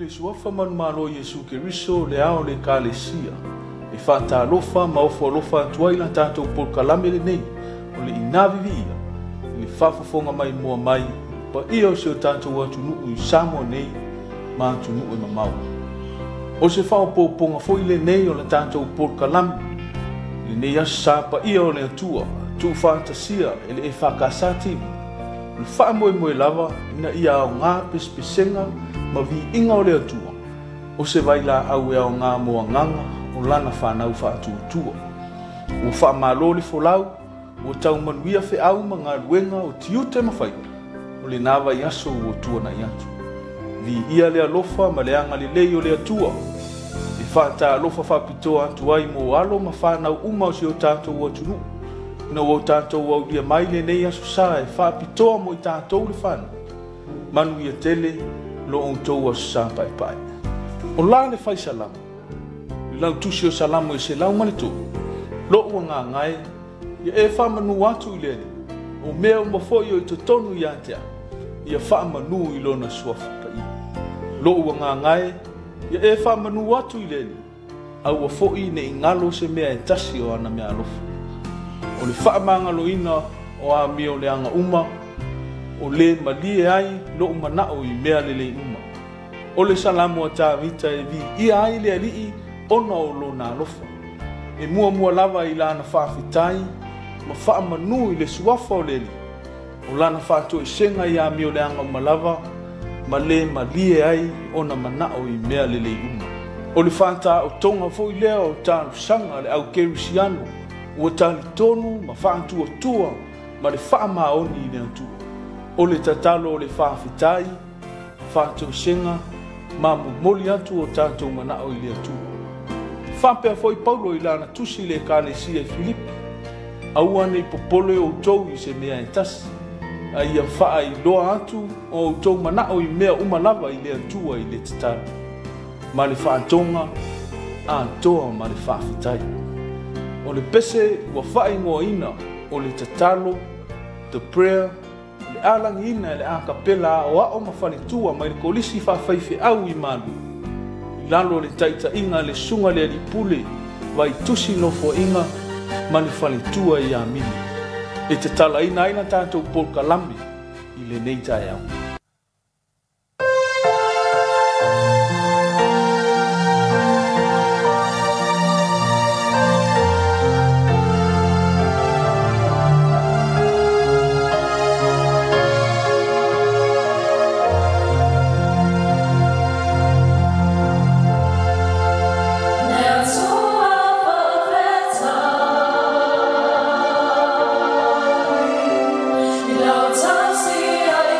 Le suafa manumalo o Iesu Keriso le ao o le Ekalesia e faatalofa ma ofo alofa atu ai la tatou polokalame lenei o le Ina Viviia i le faafofoga maimoa mai paia o si o tatou atunuu i Samoa nei ma atunuu e mamao. O se faaopoopoga foi lenei o la tatou polokalame lenei aso sa paia o le Atua tuufaatasia e le EFKS TV. O le faamoemoe lava ina ia aoga pesepesega ma viiga o le Atua, o se vailaau e aoga mo agaga o lana fanau faatuatua. Ua faamalo le folau, ua taumanuia feau ma galuega o tiute ma faiva o lena vaiaso ua tuanai atu. Viia le alofa ma le agalelei o le Atua e faatalofa faapitoa atu ai mo alo ma fanau uma o si o tatou atunuu ina ua tatou aulia mai lenei aso sa e faapitoa mo i tatou le fanau. Manuia tele lo outou aso sa paepae. O la le fai salamo, i lau tusi o Salamo e 103, lo'u agaga e, ia e faamanu atu i le Alii, o mea uma foi o i totonu ia te au, ia faamanu i lona suafa paia. Lo'u agaga e, ia e faamanu atu i le Alii, aua foi ne i galo se mea e tasi o ana meaalofa. O le faamagaloina o amio leaga uma, o le malie ai lo'u manao i mea lelei uma. O le Salamo a Tavita e viia ai le Alii ona o lona alofa. E muamua lava i lana faafetai ma faamanu i le suafa o le Alii, o lana faatoesega i amio leaga uma lava, ma le malie ai ona manao i mea lelei uma. O le faataotoga foi lea o talosaga a le au kerisiano ua talitonu ma faatuatua ma le faamaoni i le Atua. O le tatalo o le faafetai, faatoesega ma momoli atu o tatou manao i le Atua. Faapea foi Paulo i lana tusi i le Ekalesia i Filipi, aua nei popole outou i se mea e tasi, a ia faailoa atu o outou manao i mea uma lava i le Atua i le tatalo, ma le faatoga atoa ma le faafetai. O le pese ua faaigoaina o le tatalo, the prayer, le alagiina e le akapela aoao ma faletua mai le kolisi faafaifeau i Malua, i lalo o le taitaiga a le susuga le Alii Pule Vaitusi Nofoaiga ma le faletua i Amini, e tatalaina ai la tatou polokalame i lenei taeao. Lau tasi ai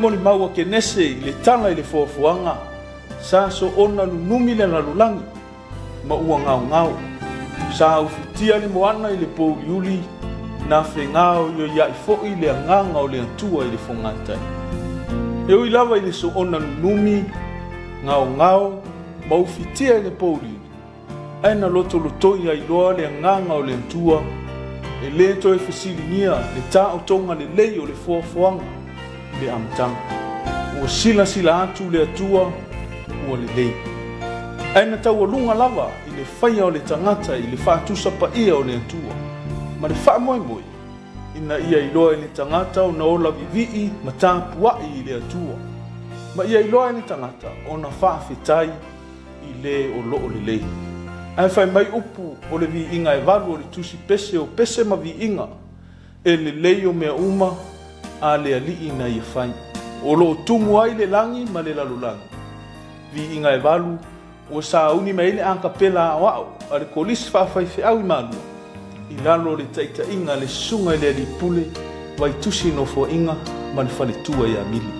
molimau a Kenese i le tala i le foafoaga, sa soona nunumi le lalolagi ma ua gaogao. Sa ufitia le moana i le pouliuli, na fegaoioia'i fo'i le agaga o le Atua i le fogatai. E ui lava i le soona nunumi, gaogao ma ufitia i le pouliuli, ae na lotolotoi ai loa le agaga o le Atua, e lē toe fesiligia le taotoga lelei o le foafoaga i le amataga. Ua silasila atu le Atua ua lelei. Ae na taualuga lava i le faia o le tagata i le faatusapaia o le Atua ma le faamoemoe ina ia iloa e le tagata ona ola viivii ma tapua'i i le Atua, ma ia iloa e le tagata ona faafetai i lē o loo lelei. Ae fai mai upu o le viiga e 8 o le tusi pese o pese ma viiga, e lelei o mea uma a le alii na ia fai. O loo tumu ai le lagi ma le lalolagi. Viiga e 8 ua sauni mai ai le akapela aoao a le kolisi faafaifeau i Malua i lalo o le taitaiga le susuga i le alii pule Vaitusi Nofoaiga ma le faletua ia Mili.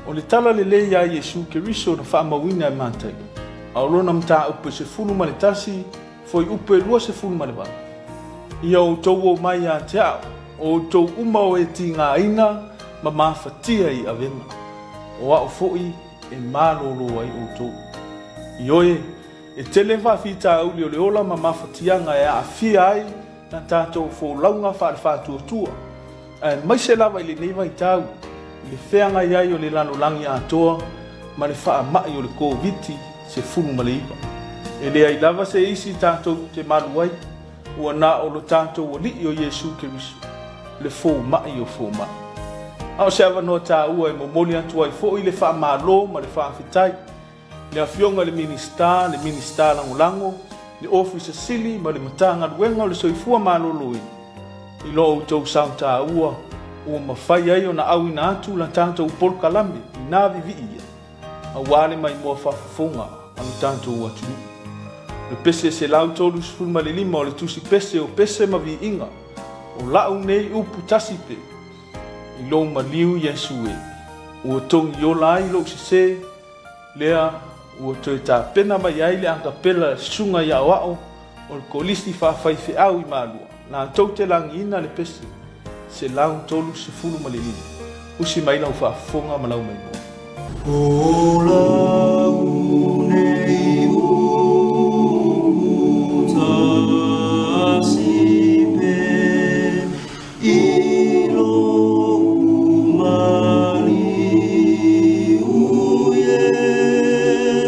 O le tala lelei ia Iesu Keriso na faamauina e Mataio, a o lona mataupu e 11 fuaiupu e 28. Ia outou omai ia te a'u, o outou uma o e tigaina ma mafatia i avega, o a'u fo'i e malōlō ai outou. Ioe, e tele faafitauli o le ola ma mafatiaga e aafia ai na tatou folauga faalefaatuatua, aemaise lava i lenei vaitau i le feagai ai o le lalolagi atoa ma le faama'i o le Koviti-19. E leai lava se isi tatou te malu ai, ua na o lo tatou alii o Iesu Keriso, le foma'i o foma'i. A o se avanoa tāua e momoli atu ai fo'i le faamālō ma le faafetai le afioga i le Minisita, le Minisita Lagolago, le Ofisa Sili ma le Matagaluega o le Soifua Maloloina i lo outou sao tāua ua mafai ai ona auina atu la tatou polokalame i nā viivii ia auā le maimoa faafofoga a lo tatou atunuu. Le pese 135 o le tusi pese o pese ma viiga, o la'u nei upu tasi pe i lou maliu Iesu e ua togi ola ai lou sesē, lea ua toe tapena mai ai le akapela susuga i aoao o le kolisi faafaifeau i Malua latou te lagiina le pese 135. Usi mai lau faafofoga ma lau maimoa. O lau nei upu tasi pe i lou maliu Iesu.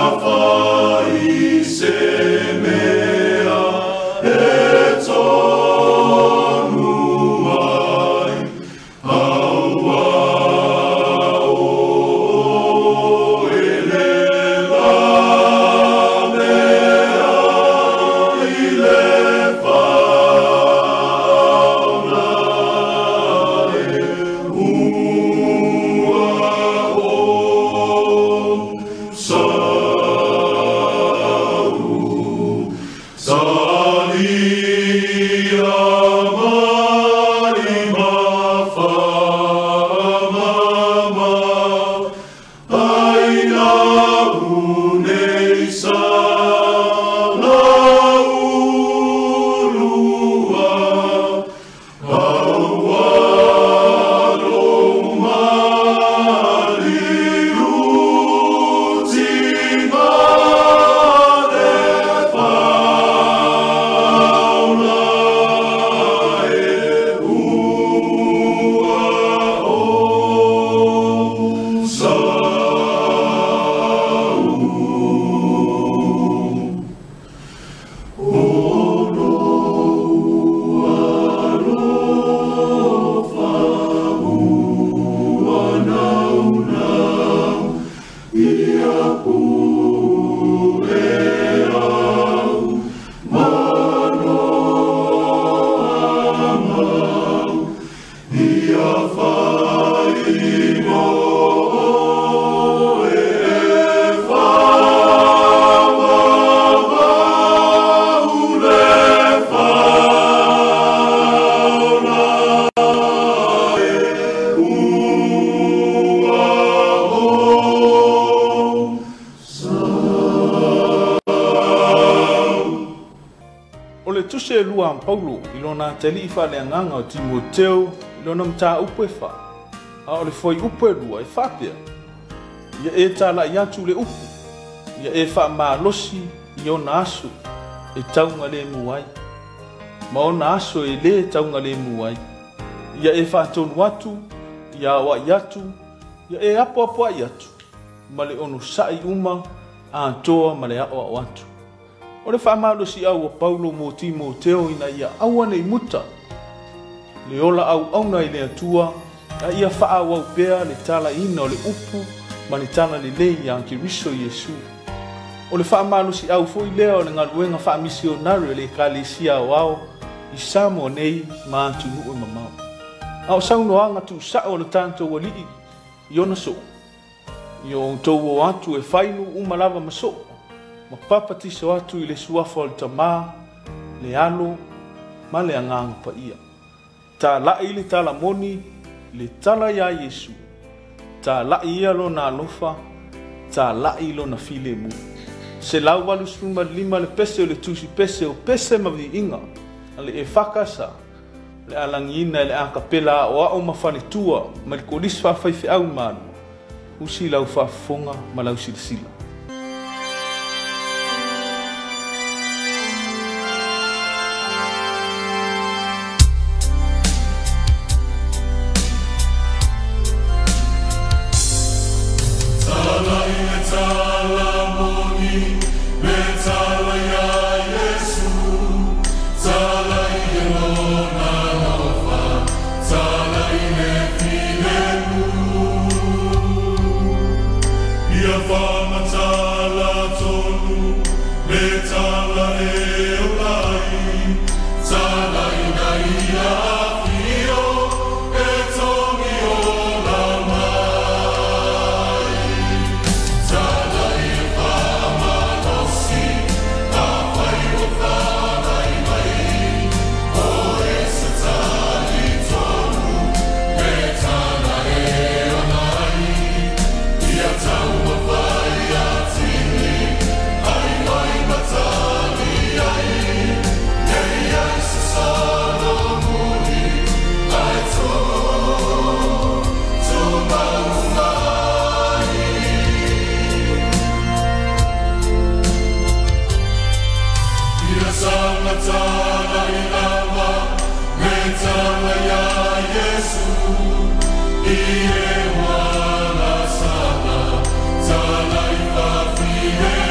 Fai se mea e tonu ai, aua oe le lamea i le fauna e ua o sau. Salia mai ma whamama, ai lau nei sa laulua, aua lo maliu tinga le faula e ua o sau. O lou alofa ua naunau ia pue au ma noa mau, ia fai mo oe e whamamau le fauna e ua o sau. O le tusi e lua a Paulo i lona atalii faaleagaga o Timoteo i lona mataupu e fa, a o le fuaiupu e lua e faapea, ia e tala'i atu le upu, ia e faamalosi i ona aso e taugalemu ai, ma ona aso e lē taugalemu ai, ia e faatonu atu, ia aoa'i atu, ia e apoapoa'i atu, ma le onosa'i uma atoa ma le aoao atu. O le faamalosi'au o Paulo mo Timoteo ina ia aua nei muta le ola auauna i le Atua, a ia faaauau pea le talaina o le upu ma le tala lelei iā Keriso Iesu. O le faamalosi'au foi lea o le galuega faamisionare o le Ekalesia aoao i Samoa nei ma atunuu e mamao. A o saunoaga tuusa'o o le tatou Alii i ona soo, ia outou o atu e fai nuu uma lava ma soo, ma papatiso atu i le suafa o le Tamā, le Alo ma le Agaga Paia. Tala'i le talamoni, le tala iā Iesu, tala'i ia lona alofa, tala'i lona filemu. 185 le pese o le tusi pese o pese ma viiga a le EFKS, le alagiina e le akapela aoao ma faletua ma le kolisi faafaifeau i Malua. Usi lau faafofoga ma lau silasila. Tala i le tala moni, le tala ia Iesu, tala i le lona alofa, tala i le filemu. Ia whamatala tonu, le tala e olai, tala ina ia whio, e tongi ola mai. Tala i whamalosi, a whai o whanai mai, o e sa tali tonu, me tala e olai. Ia taua whai a tini, ai mai matali ai, nei ai sa salo muli, ai tō, tō mau mai. Ia sanga tala i lava, me tala ia Iesu, i e wala sala, tala i whawhine.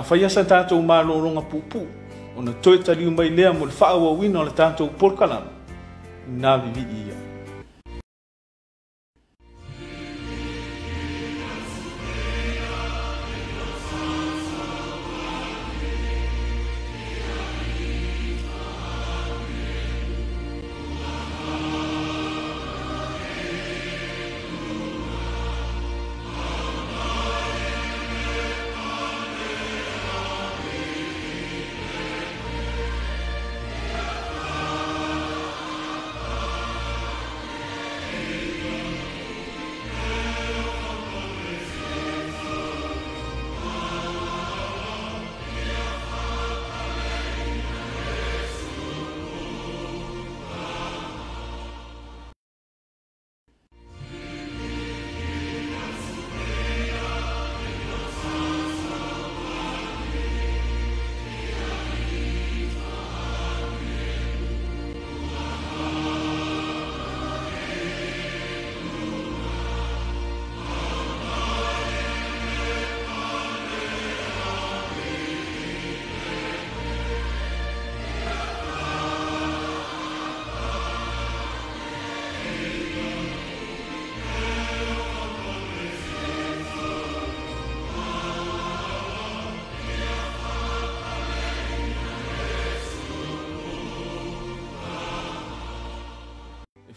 faia sa tatou malologa puupuu ona toe taliu mai lea mo le faaauauina o le tatou polokalame ina vivii ia.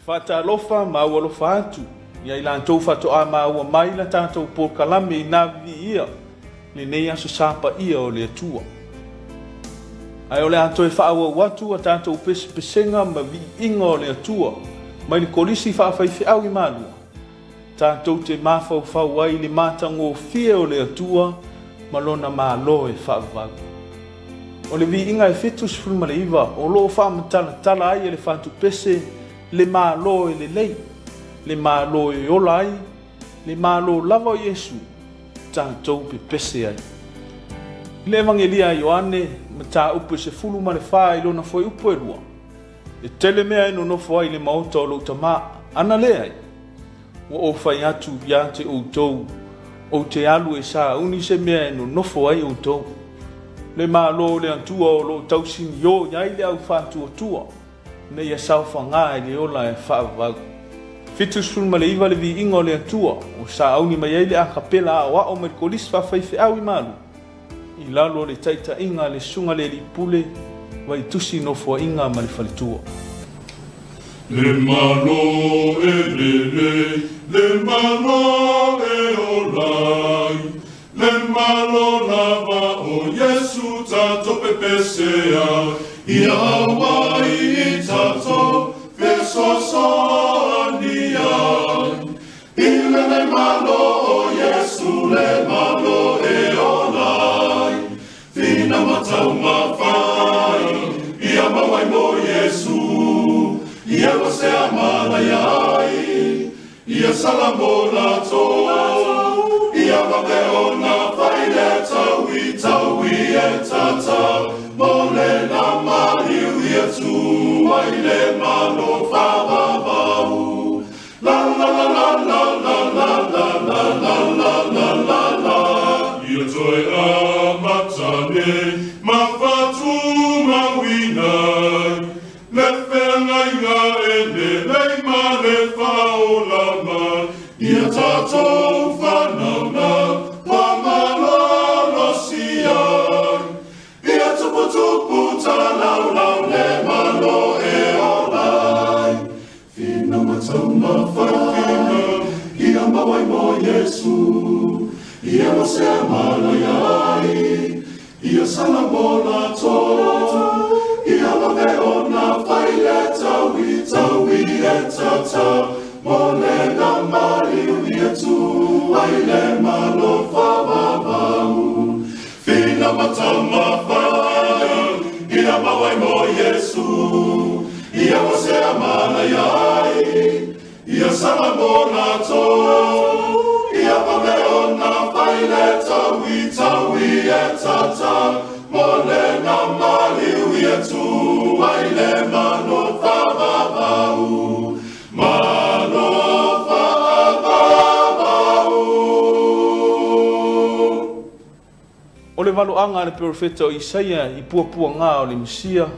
Faatalofa ma aualofa atu ia i latou faatoa maua mai la tatou polokalame ina viviia lenei aso sapaia o le Atua. Ae o le a toe faaauau atu a tatou pesepesega ma viiga o le Atua mai le kolisi faafaifeau i Malua, tatou te mafaufau ai i le matagofie o le Atua ma lona malo e faavavau. O le viiga e 79 o loo faamatalatala ai e le fatupese le malo e lelei, le malo e ola ai, le malo lava o Iesu tatou pepese ai. I le Evangelia a Ioane, mataupu e 14 i lona fuaiupu e 2, e tele mea e nonofo ai le maota o lou tamā, ana leai, ua ou fai atu ia te outou, ou te alu e sauni se mea e nonofo ai outou. Le malo o le Atua o loo tausinio i ai le au faatuatua, ina ia saofagā i le ola e faavavau. 79 le viiga o le Atua, o sauni mai ai le akapela aoao mai le kolisi faafaifeau i Malu, i lalo o le taitaiga a le susuga le alii pule, Vaitusi Nofoaiga ma le faletua. Le malo e lelei, le malo e olai, le malo lava o Iesu tatou pepesea, ia auai i tatou fesoasoani ai. I lenei malo o Iesu le malo e olai, whina matau mawhai, ia mauai mo Iesu, ia wasea mana iai, ia salamo latou, ia wawe o nā whaile taui taui e tata, mo le nā mariu ia tū ai le malo whawawau. La la la la la la la la la la la la la la. Ia toe a matane, ma whatu mawinai, le whengainga e le lei ma le whaolama, ia tātou whanauna, pa malolo siai, ia tuputupu talaulau le malo e olai. Whina matau mawhai, ia mawai mo Iesu, ia wasea mana iai, ia salamo latou, ia wawe o nā whaile taui taui e tata, mo le nā mariu ia tū ai le malo whawawau. Whina matau mawhai, ia mawai mo Iesu, ia wasea mana iai, ia salamo latou, ia wawe o nā whaile taui taui e tata, mo le nā mariu ia tū ai le malo whawawau. Malo whawawau. O le valoaga a le perofeta o Isaia i puapuaga o le Mesia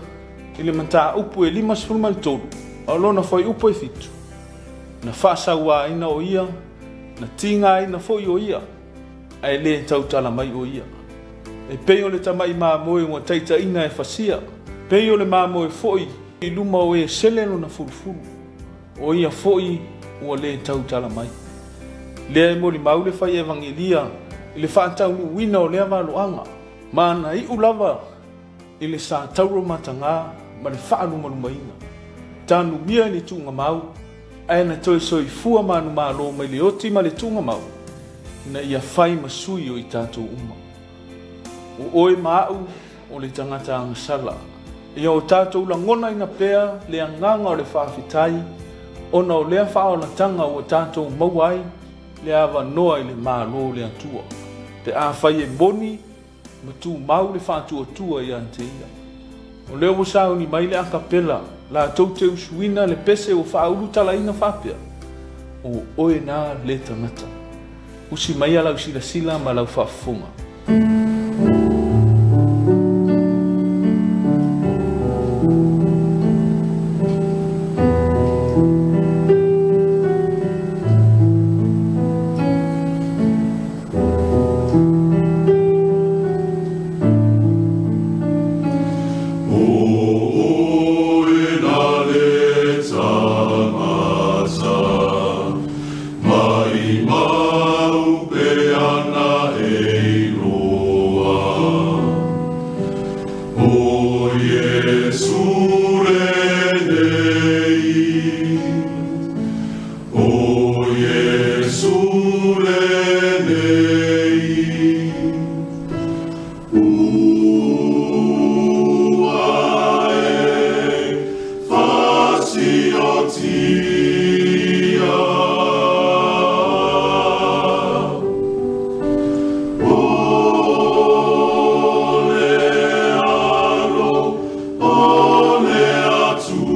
i le mataupu e 53 a o lona fuaiupu e 7, na faasauaina o ia, na tigaina foi o ia, ae lē tautala mai o ia. E pei o le tama'i mamoe ua taitaʻina e fasia, pei o le mamoe foi i luma o e sele lona fulufulu, o ia foi ua lē tautala mai. Lea e molimau le fai evagelia i le faataunuuina o lea valoaga, ma na iʻu lava i le sa tauro matagā ma le faalumalumaina, tanumia i le tuugamau, ae na toe soifua manumalo mai le oti ma le tuugamau, ina ia fai ma sui o i tatou uma. O oe ma aʻu o le tagata agasala, ia o tatou lagonaina pea le agaga o le faafetai, ona o lea faaolataga ua tatou maua ai le avanoa i le Malo o le Atua, pe afai e moni ma tumau le faatuatua ia te ia. O lea ua sauni mai le akapela latou te usuina le pese ua faaulutalaina faapea, o oe na le tagata. Usi mai lau silasila ma lau faafofoga. O oe na le tagata, mai mau pe ana e iloa. O Iesu lenei, o Iesu lenei, ua e fasiotia. O le alo o le Atua.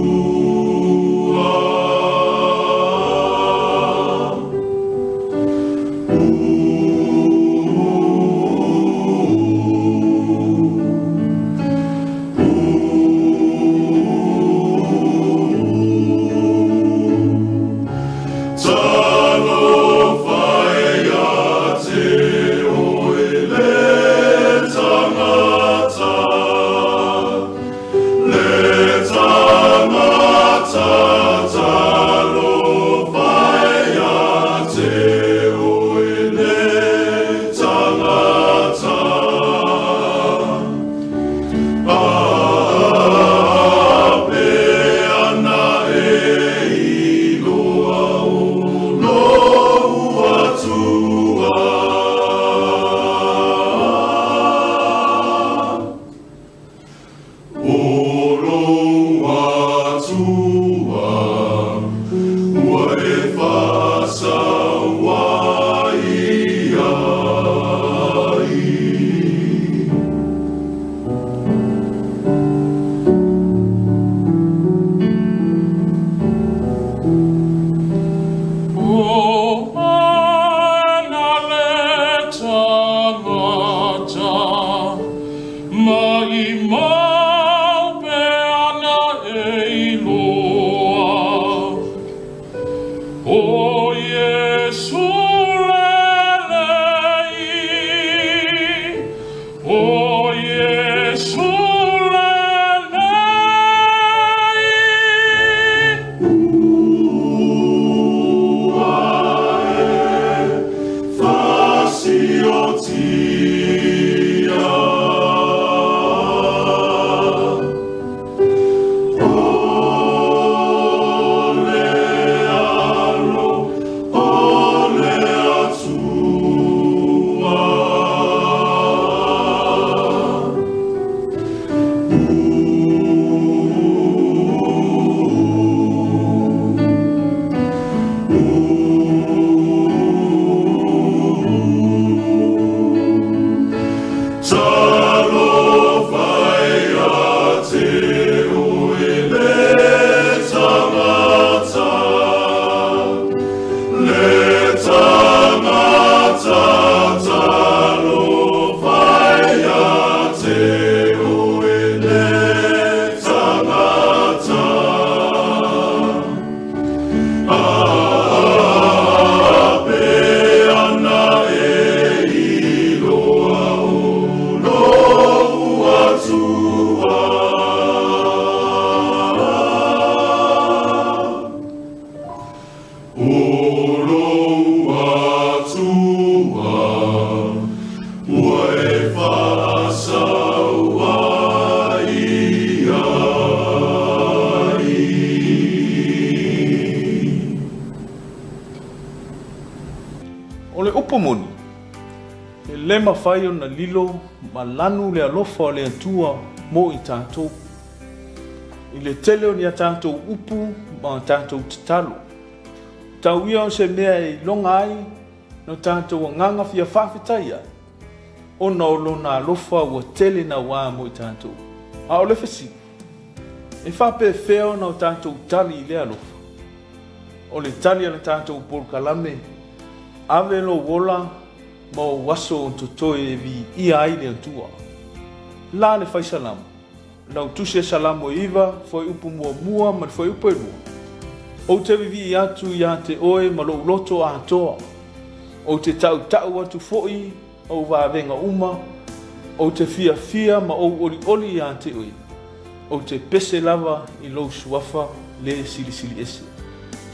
O le upu moni, e le mafai ona lilo ma lanu le alofa o le Atua mo i tatou. I le tele o ni a tatou upu ma tatou tatalo. Tau ia o se mea e iloga ai no tatou agaga fia faafetai ai, ona o lona alofa ua tele nauā mo i tatou. A o le fesili, e faapefea ona o tatou tali i le alofa? O le tali a le tatou polokalame, ave lou ola ma ou aso o totoe e viia ai le Atua. La le faisalamo, lau tusi e salamo e 9, fuaiupu 1 ma le fuaiupu e 2. Ou te vivii atu ia te oe ma lou loto atoa. Ou te tautau atu foi ou vavega uma. Ou te fiafia ma ou olioli ia te oe. Ou te pese lava i lou suafa le silisili ese.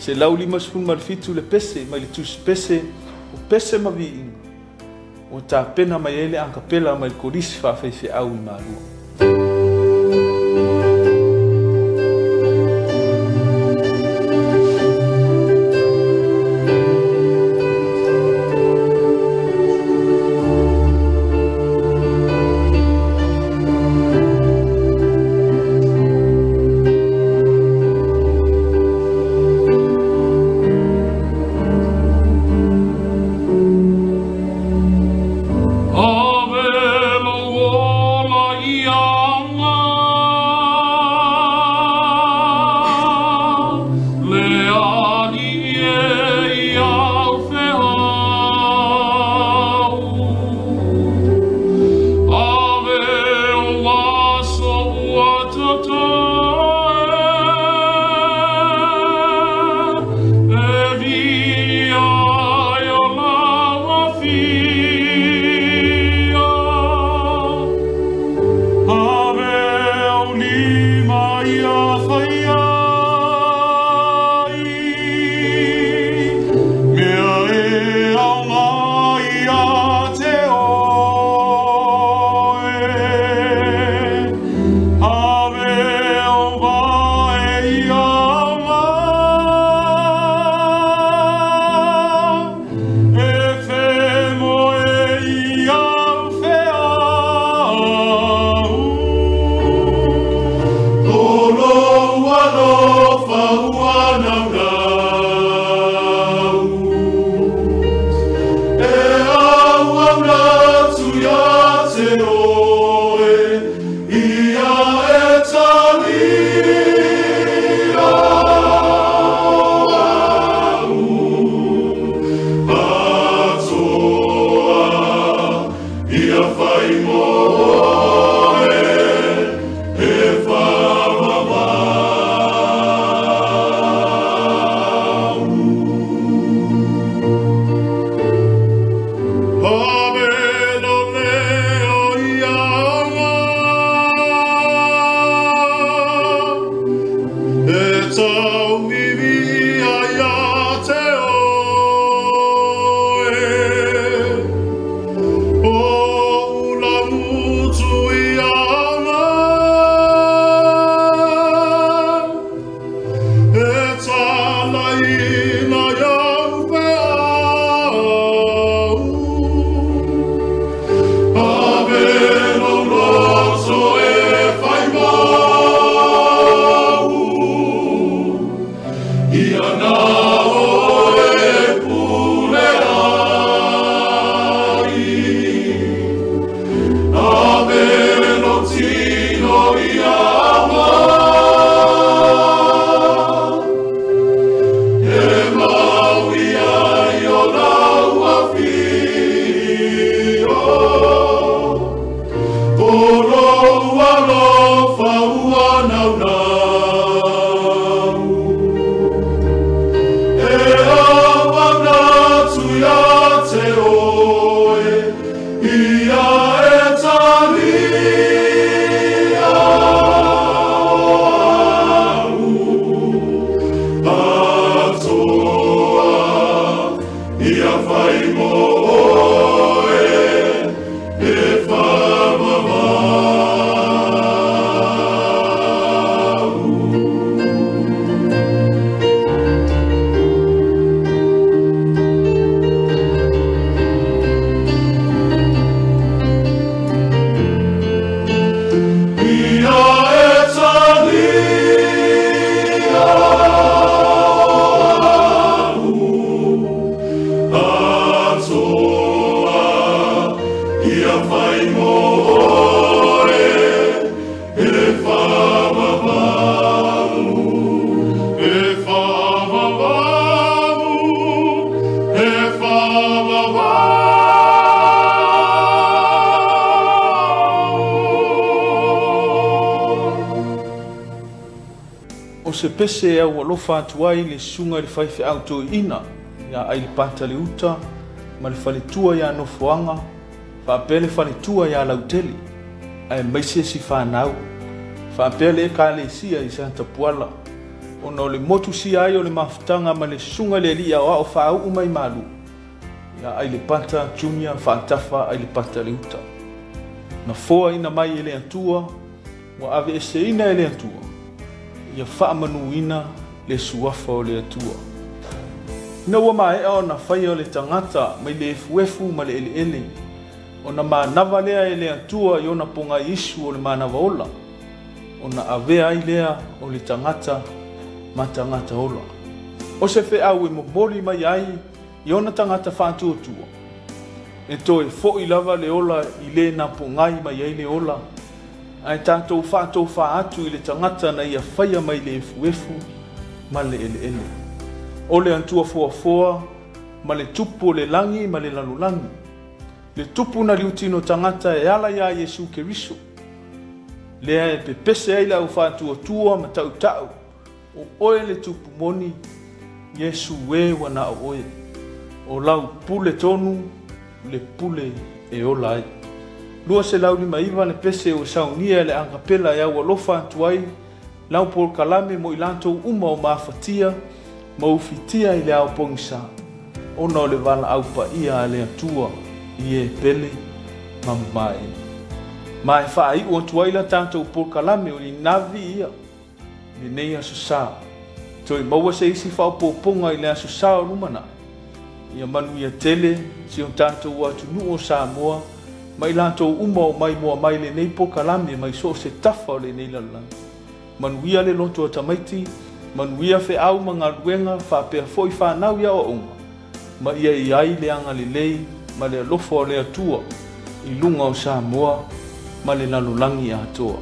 157 le pese mai le tusi pese o pese ma viiga. Ua tapena mai ai le akapela mai le kolisi faafeifeau i Malua. Ave lou ola se pese e aualofa atu ai le susuga i le faifeau toeaina ia Ailipata Leuta ma le faletua ia Nofoaga faapea le faletua ia Lautele aemaise si fanau faapea le ekalesia i Satapuala ona o le motusia ai o le mafutaga ma le susuga i le alii aoao faauu mai malu ia Ailipata Junior Faatafa Ailipata Leuta. Na foaina mai e le Atua, ua aveeseina e le Atua, ia faamanuina le suafa o le Atua. Ina ua maea ona faia le tagata mai le efuefu ma le eleele, ona manava lea e le Atua i ona pogaiisu o le manava ola, ona avea ai lea o le tagata ma tagata ola. O se feau e momoli mai ai i ona tagata faatuatua, e toe fo'i lava le ola i le na pogai mai ai le ola, ae tatou faatofā atu i le tagata na ia faia mai le efuefu ma le eleele. O le Atua foafoa ma le tupu o le lagi ma le lalolagi, le tupu na liutino tagata e ala iā Iesu Keriso, lea e pepese ai le au faatuatua ma tautau, o oe le tupu moni, Iesu e ua na o oe. O lau pule tonu, le pule e ola ai. 259 le pese ua saunia e le akapela e aualofa atu ai lau polokalame mo i latou uma o mafatia ma ufitia i le ao pogisa, ona o le valaau paia a le Atua i e pele ma mamae. Ma e faaiu atu ai la tatou polokalame o linavi ia lenei aso sa. Toe maua se isi faaopoopoga i le aso sa o lumanai. Ia manuia tele si o tatou atunuu o Samoa ma i latou uma o maimoa mai lenei polokalame mai so o se tafa o lenei lalolagi. Manuia le loto o tamaiti, manuia feau ma galuega faapea foi fanau i aoaoga, ma ia i ai le agalelei ma le alofa o le Atua i luga o Samoa ma le lalolagi atoa.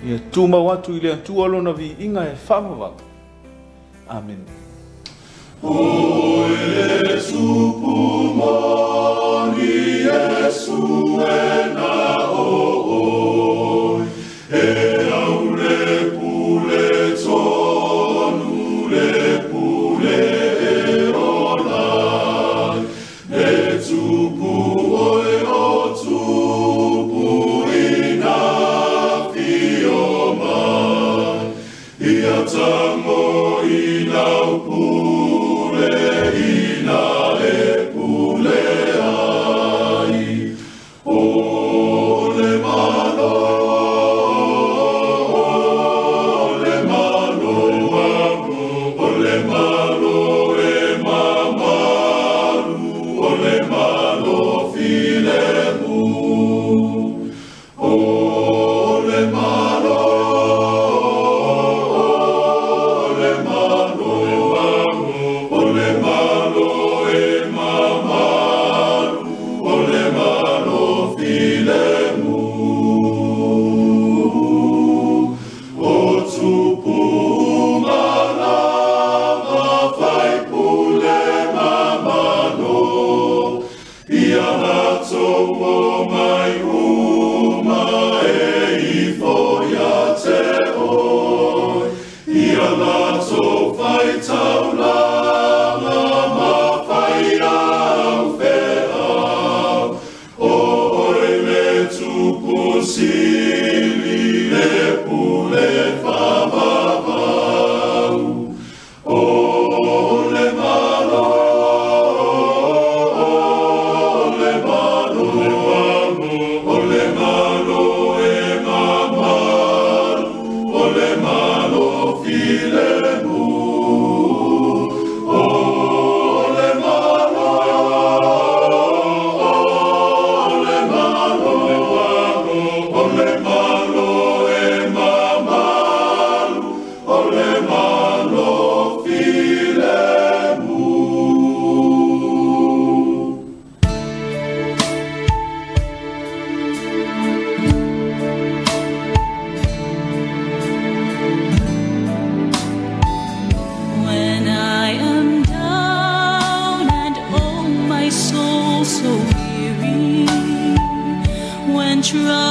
Ia tumau atu i le Atua lona viiga e faavavau. Amene. O le tupu moni Iesu e na o oi, e au le pule tonu, le pule e ola, le tupu oe o tupu ina fio mai, ia tango i lau pule ina e pule ai. O le malo, o le malo, o le malo e mamalu, o le malo filemu. O le malo, o le malo, o le malo e mamalu, o le malo filemu. O tupu malama fai pule mamano, ia latou o mai uma e ifo ia te oi, ia latou fai taulaga ma fai au feau, o oe le tupu sili le pule faavavau. O le malo, o le malo, o le malo e mamalu, o le malo filemu. O le malo, o le malo, o le malo e mamalu, o le malo filemu. When I am down and oh my soul so weary, when trouble